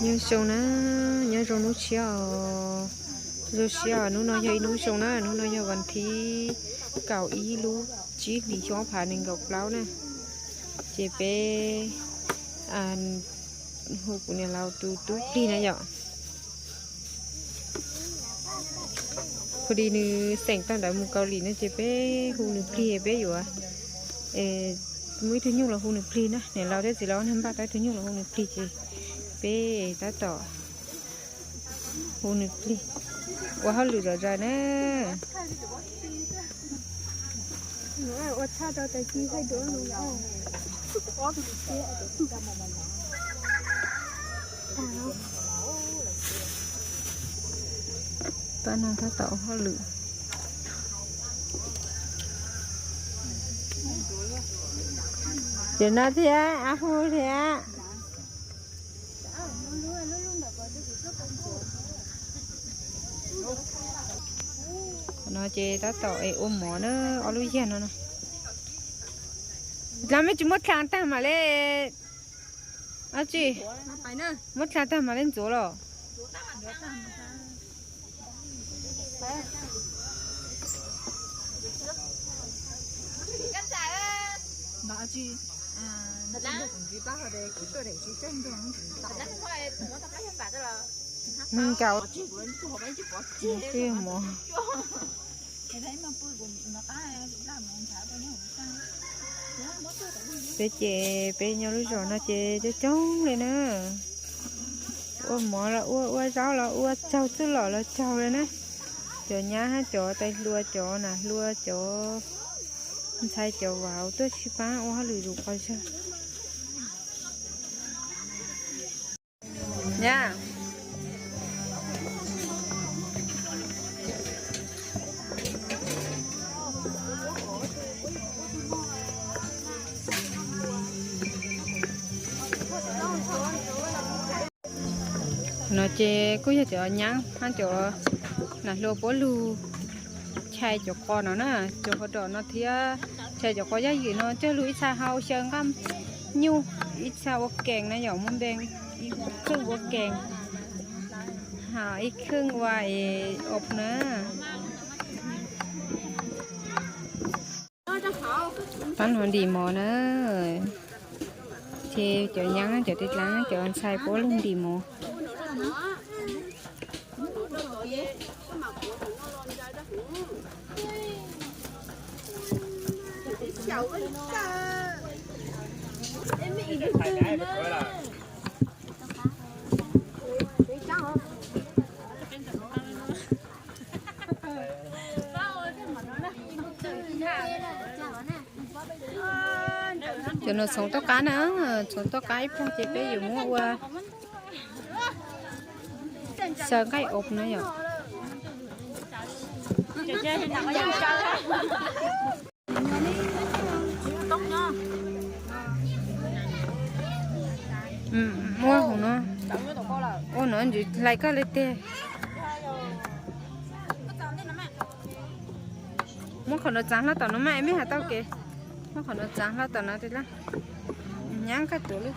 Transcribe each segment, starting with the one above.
Nyob zoo na, nyob zoo hnub tshiab os. Zoo siab os, hnub no yog ib hnub zoo na, hnub no yog vas thib kaum ib lub tsib hlis xyoo ob phav nees nkaum plaub na. Ces peb hu kuv niam laus tus tub plig na yom. Kuv li nws xeem tau ntawd mus Kaus Lim no ces peb hu nws plig, peb yuav muaj ib tug nyuj los hu nws plig na, niam laus thiab txiv laus npaj tau ib tug nyuj los hu nws plig ces peb tab tom hu nws plig ua hauj lwm zom zaws na. Pab no tab tom ua hauj lwm. Ces no thiab, ab hu thiab. No ces tab tom es ua mov na, ob lub yag no na. Dlaab mej tsis muab dlaa tag mam le, ab tsi, muab dlaa tag mam le ntxuav los. Nees nkaum, mov. Peb ces peb nyob lub zos no ces coob coob li na. Ua mov los ua, ua zaub los ua, tsaug txuj lom los tsaug li na. Cov nyab hab cov tais hluas, cov nam hluas, cov ntxhais, cov vauv tuaj sib pab ua hauj lwm zuj zus qhov zog. No ces kuj yog cov nyab hab cov nam hluas puab lug chais cov qos no na, cov qos dom no thiab chais cov qos yaj ywm no coj lug ib txha hau xyaw nqaj nyuj, ib txha ua kees na yom, muab npe ib kheej ua kees, ib kheej ua es ob na. Pab no ntim mov na, ces cov nyab cov tij dlaab cov ntxhais puab lug ntim mov. Cov no txhoov toj qab na, txhoov toj qab ib plag ces peb yuav muab ua xyaw nqaij ob na yom. Muab hauv no, ua no ntsis hlais koj li tiag. Muab qhov no txaav hlo tom no mas, mej has tau kev. Muab qhov no txaav hlo tom no, nyab koj tuav lub.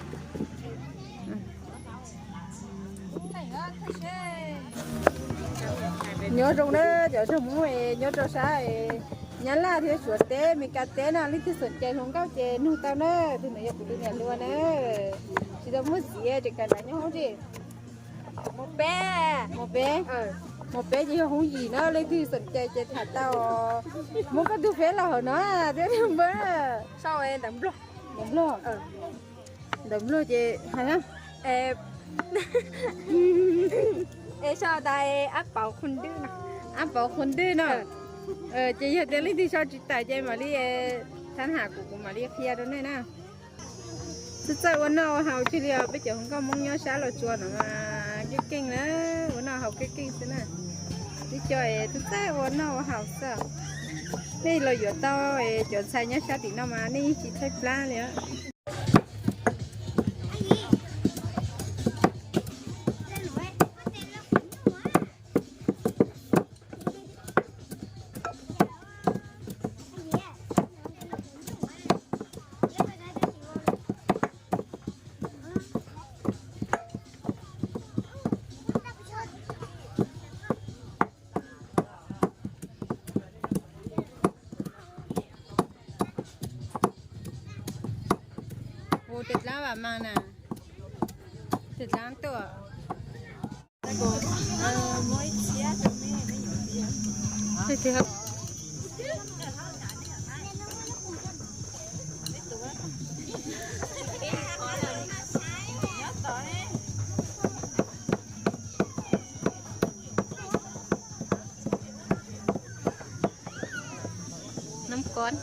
Nyob zoo na cov nraug Hmoob es nyob rau sab Nyab Laj thiab Suav teb, Meskas teb na, leej twg xom cai hluas nkauj ces nug tau na, tus no yog kuv tus niam hluas na, tsis tau muaj txiv, tseem kawm ntawv nyob hauv tsev. Mos peb, mos peb, mos peb ces yog hoob yim na, leej twg xom cai ces tham tau. Muab koj tus feb los hauv no thiab npawg. Ntawv Nplog, ntawv Nplog ces hais na. Es sau tas ab pauv qhu ntwj, ab pauv qhu ntwj no. Ces yog tias leej twg sau tsis tawm ces mam li thab ham kuv, kuv mam li qhia rau nej na. Txawj txawj ua noj ua haus tsis li os, peb cov hluas nkauj Hmoob nyob sab Los Tsuas no mas keej keej na, ua noj haus keej keej xwb na. Tib co es txawj txawj ua noj ua haus xwb. Nej los yuav tau es cov ntxhais nyob sab tim no mas nej yeej tsis tshaib plab li. Mas na, tus dlaab tuaj. Tus dlaab. Nov kov.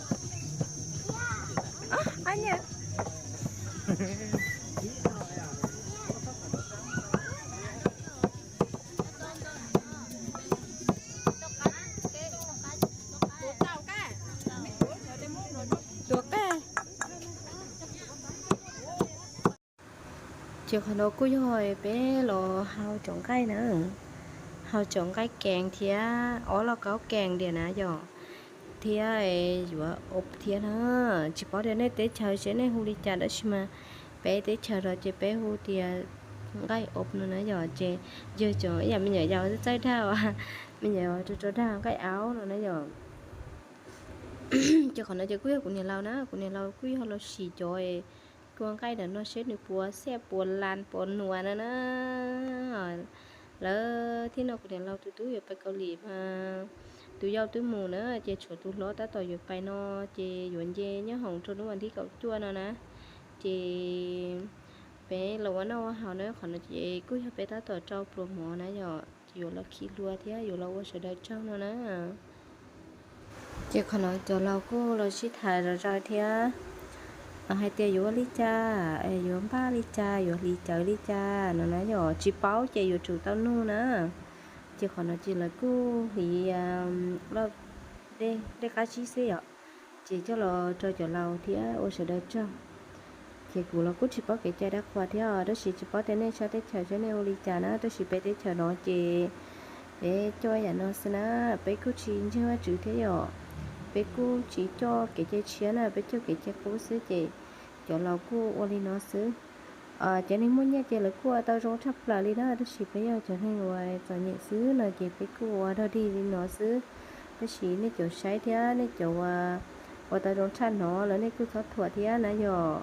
Tuav qab. Ces qhov no kuj yog peb los hau cov nqaij na, hau cov nqaij kees thiab ob lauj kaub kees tiag na yom, thiab yuav ob thiab na. Tsis paub tias nej teb chaws seb nej hu li cas tab sis mas peb teb chaws los ces peb hu tias nqaij ob no na yom. Ces yog cov ib yam me nyuam yaus txawj dag, me nyuam yaus rau rau dag nqaij aub no na yom. Ces qhov no ces kuj yog kuv niam laus na, kuv niam laus kuj yog los sim cov tua nqaij ntawm no seb nws puas xiab puas las puas nuav no na. Lawv thiab no kuv niam laus tus tub yuav pais Kaus Lim mas tus yau twb mus na, ces tshuav tus hlob tab tom yuav pais no, ces yuav nce nyob hoom rau hnub vas thib kaum cuaj no na. Ces peb los ua noj ua haus na, qhov no ces kuj yog peb tab tom rau pluas mov na yom, ces yuav los khi hlua thiab yuav los ua sawv daws tsaug no na. Ces qhov no cov laus kuj los sib tham zom zaws thiab hais tias yuav ua li cas, yuav npaj li cas, yuav hliv cawv li cas no na yom, tsis paub ces yuav tsum tau nug na. Ces qhov no ces lawv kuj hliv dej qab zib xwb yom, ces coj los rau cov laus thiab ua sawv daws tsaug. Ces kuv los kuj tsis paub kev cai dab qhuas thiab, tab sis tsis paub tias nej sab teb chaws seb nej ua li cas na, tab sis peb teb chaws no ces peb coj yam no xwb na, peb kuj tsis ntseeg Vajtswv thiab yom, peb kuj tsis coj kev cai tshiab na, peb coj kev cai qub xwb ces cov laus kuj ua li no xwb. Cov neeg muaj nyiaj ces lawv kuj ua tau zoo tshaj plaws li na, tab sis peb yog cov neeg uas txom nyem xwb no ces peb kuj ua dog dig li no xwb. Tab sis nej cov saib thiab nej cov ua tau zoo tshaj no los nej kuj txhob thuam thiab na yom.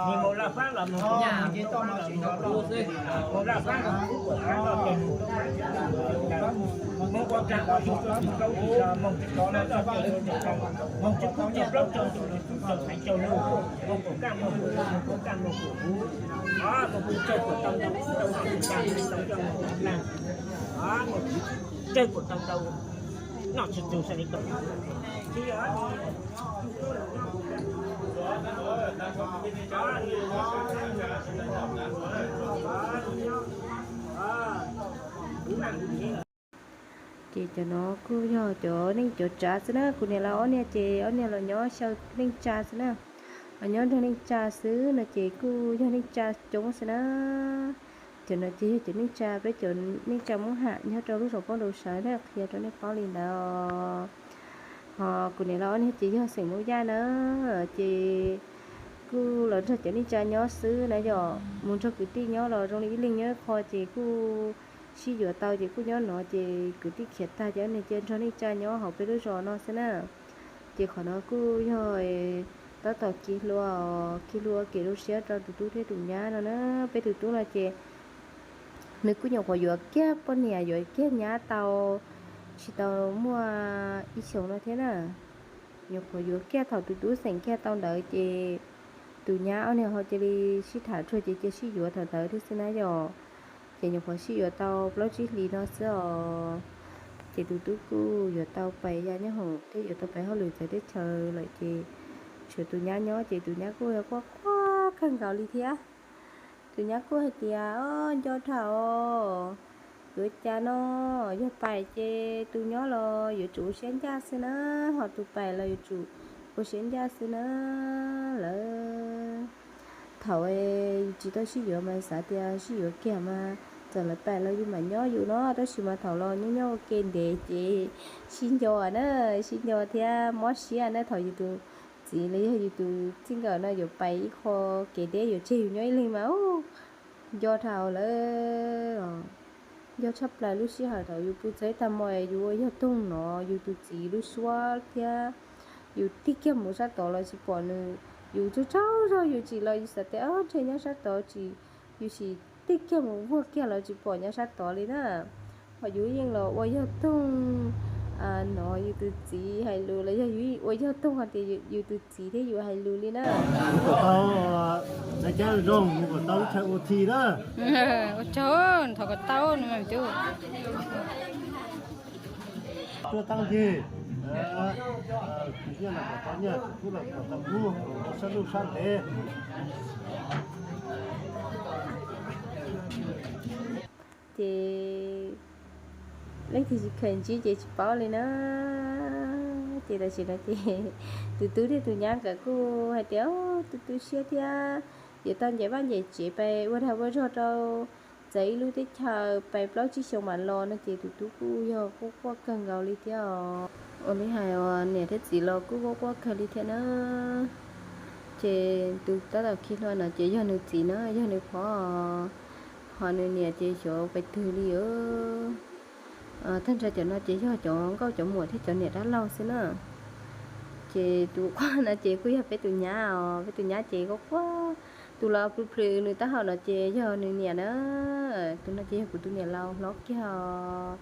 Nws mus laj fab los mus, mus laj fab los kuv kuam qab los ces mus, mus ua kag ua yus rau tsis kaub tsis, mus tsis kaub los tsis kaub, mus tsis kaub ces plaub caug tus los tub caug haiv caug lug, mus kuam kaj mus kuam, mus kuam kaj mus kuam kuv, mus kuam tsawg kuam tau ntau, tau noj tsis tas, tau coj mus kuam nag, mus tsawg kuam tau ntau, noj tsis txug xav li tau. Ces cov no kuj yog cov neej cov tsav xwb na, kuv niam laus ob niag ces ob niag los nyob xyaw neej tsa xwb na, los nyob nrog neej tsa xwb no ces kuj yog neej tsa coob xwb na. Cov no ces yog cov neej tsa, peb cov neej tsa Hmoob Ham nyob rau lub zos Poob Dau Sawv na, qhia rau nej paub li ntawd. Ho kuv niam laus ob niag ces yog xeem Moob Yaj na, ces kuj los nrog cov neej tsa nyob xwb na yom, mus nrog kwv tij nyob los zoo li ib leeg nyob ib qho ces kuj sib yuav tau ces kuj nyob no ces kwv tij khiav tag ces ob niag cia nrog neej tsa nyob hauv peb lub zos no xwb na. Ces qhov no kuj yog tab tom khi hlua, khi hlua kev zoo siab rau tus tub thiab tus nyab no na. Peb tus tub no ces nws kuj nyuam qhuav yuav kiag poj niam yuav kiag nyab tau tsis tau muaj ib xyoos no thiab na. Nyuam qhuav yuav kiag thaum tus tub xeem kiag tau ntawd ces tus nyab ob niag ho cia li sib tham rua ces cia sib yuav thaum ntawd thiab xwb na yom. Ces nyuam qhuav sib yuav tau plaub tsib hlis no xwb os. Ces tus tub kuj yuav tau pais ya nyob hoom thiab yuav tau pais hauj lwm txawv teb chaws lawm ces tshuav tus nyab nyob ces tus nyab kuj quaj quaj kawg nkaus li thiab. Tus nyab kuj hais tias, O, nco dhau os, yuav cas no, yog pais ces tus nyob los yuav tsum ua siab ncaj xwb na, ho tus pais los yuav tsum ua siab ncaj xwb na. Lawv thaum yus tsis tau sib yuav mas xav tias sib yuav kiag mas txawm lawv pais los yus mam nyob yus no, tab sis mas thaum los nyob nyob ua ke ntev ces sib nco na, sib nco thiab mob siab na thaum yus tus txiv los yog yus tus txij nkawm no yuav pais ib qho kev deb yuav tseg yus nyob ib leeg mas nco dhau lawm. Nco tshaj plaws lub sij hawm thaum yus pw txog ib tag hmo yus ua yog toog hnov yus tus txiv lub suab thiab yus tig kiag mus sab tod los tsis pom nws. Yus tsaug tsaug zog yus tsim los yus xav tias ntshe nyob sab tod tsis, yus sim tig kiag mus vuag kiag los tsis pom nyob sab tod li na. Ho yus yeej los ua yog toog hnov yus tus txiv hais lus los yog yus ua yog toog hais tias yus tus txiv thiab yus hais lus li na. Mus kom tau, txais cab zoo, mus kom tau ib chaw ua thi na. Ua tsaug, thov kom tau no mas. Tuaj tau ntej, kwv tij los kom tau nyiaj, kwv tij los kom tau kub, sab lub sab ntev. Ces leej twg tsis kheev ntsib ces tsis paub li na. Ces tam sim no ces tus tub thiab tus nyab nkawd kuj hais tias tu tu siab thiab, yuav tau ncaim vaj ncaim tsev pais ua dag ua zog rau txawv ib lub teb chaws pais plaub tsib xyoos mam los no ces tus tub kuj yog quaj quaj kawg nkaus li thiab os. Ua li hais uas niam thiab txiv los kuj quaj quaj kawg li thiab na. Ces tus tab tom khi hlua no ces yog nws txiv na, yog nws phov, ho nws niam ces xyov pais twg li os. Tag nrho cov no ces yog cov nkauj cov muam thiab cov niam dab laug xwb na. Ces tus quaj no ces kuj yog peb tus nyab os, peb tus nyab ces quaj quaj. Tus los plhws plhws nws taub hau no ces yog nws niam na. Tus no ces yog kuv tus niam laus hlob kiag os.